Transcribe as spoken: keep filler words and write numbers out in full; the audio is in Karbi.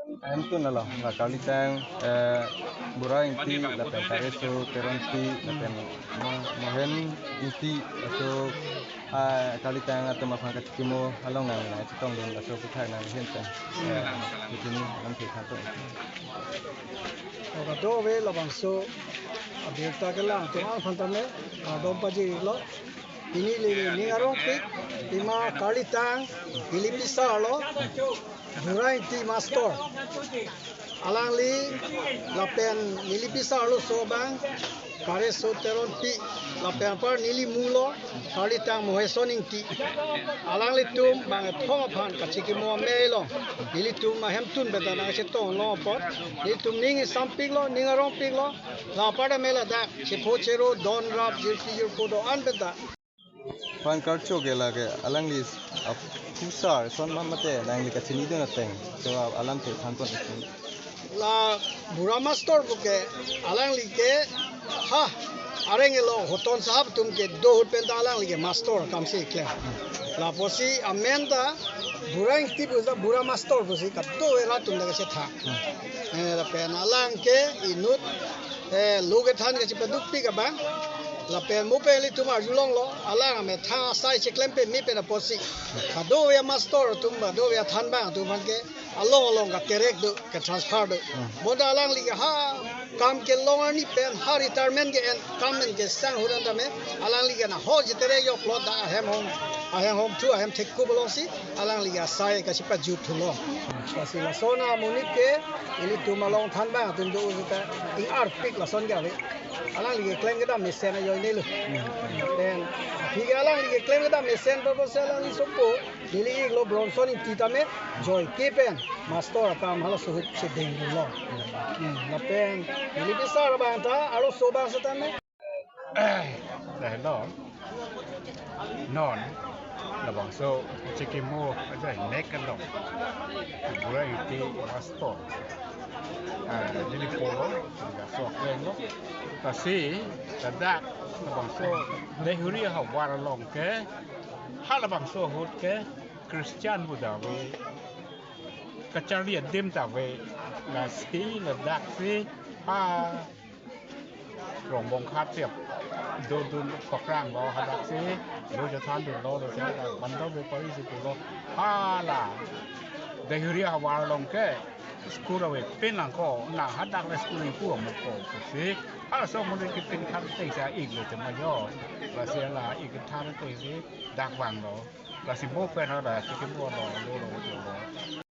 Ahem tun alo, la Karlitang, eh, Bura Ingti, lapen Kareso Teronpi, lapen Mo-, Mohen Ingti, aso, ah, Karlitang atum aphan kachikimo along nang, nangchetongdun, aso puthak nanghin pen, eh, pini alamthe thanpon. O kadokave labangso abirta kelang atum aphan tame, ah, dom pajirlo. Pini neli ning arongpik, pima Karlitang, nelipi sar lo, Bura Ingti Master. Alangli lapen nelipi sar arloso abang, Kareso Teronpi, lapen apar neli mu lo, Karlitang Moheson Ingti. Alanglitum bang kethom aphan kachikimo amei along, nelitum ahem tun pen ta nangchetong long apot, nelitum ning isampik lo, ning arongpik lo, la apar tame ladak chepho chero, don rap, jirpi jirpo do-an pen ta. Phan karcho ke lake alangli aphusar ason ma mate nangli kachinidun ateng. So alamthe thanpon. La Bura Master puke alangli ke ha areng elo hoton sahab atum kedo ahut pen ta alangli ke master akamsi keklem. Lapusi amen ta Bura Ingti pusi Bura Master pusi kadokave rat atum ta kachethan. Eh, lapen alang ke inut, eh, lo kethan kachepadukpik abang. Lapen mo pen ilitum arjulonglo, alang amethang asai cheklem peme pen apotsi, kadokave master atum, kadokave thanbang atum aphan ke along along katerek do, ke transfer do. Hmm. Bonta alangli ke ha kam kelong arni pen, ha retirement ke-en, kam pen kesang ahut an tame, alangli ke na ho cheterek joklo, dak ahem hong, ahem hong thu, ahem thekkup alongsi alangli ke asai kachepajut thulo. Lasi lason amonit ke ilitum along thanbang atum do-o seta ing-arpik lason ke ave. Alangli keklem kedam mesen ajoine lo. Then, aphi ke alangli keklem kedam mesen apotsi alangli sopo, neli iklo Bronson Ingti tame joike pen master akam halaso ahut chedengdunlo. Hmm, lapen nelipi sar abang ta arloso abang setame. Dahelo non labangso chikimo aja nek along Bura Ingti Master, ah, neli polo, neli sok lenglo. Lasi ladak labangso Deihori ahavar along ke, ha labangso ahut ke Christian pu ta ave, kacharli adim ta ave. Lasi ladaksi ha Krongbong khat siap dodun pakrang lo, hadaksi lo chethandunlo, lasi hadak bando bepari si pulo, hala Deihori ahavar along ke school avepin lang ko, nang hadak le school ingpu amoko pusi, halaso amonit kepin than atengsi ik lo tema jo. Lasi hala ik than atengsi dak vanglo. Lasi mo pen hala chikimo lo, lo, lo, lo, lo.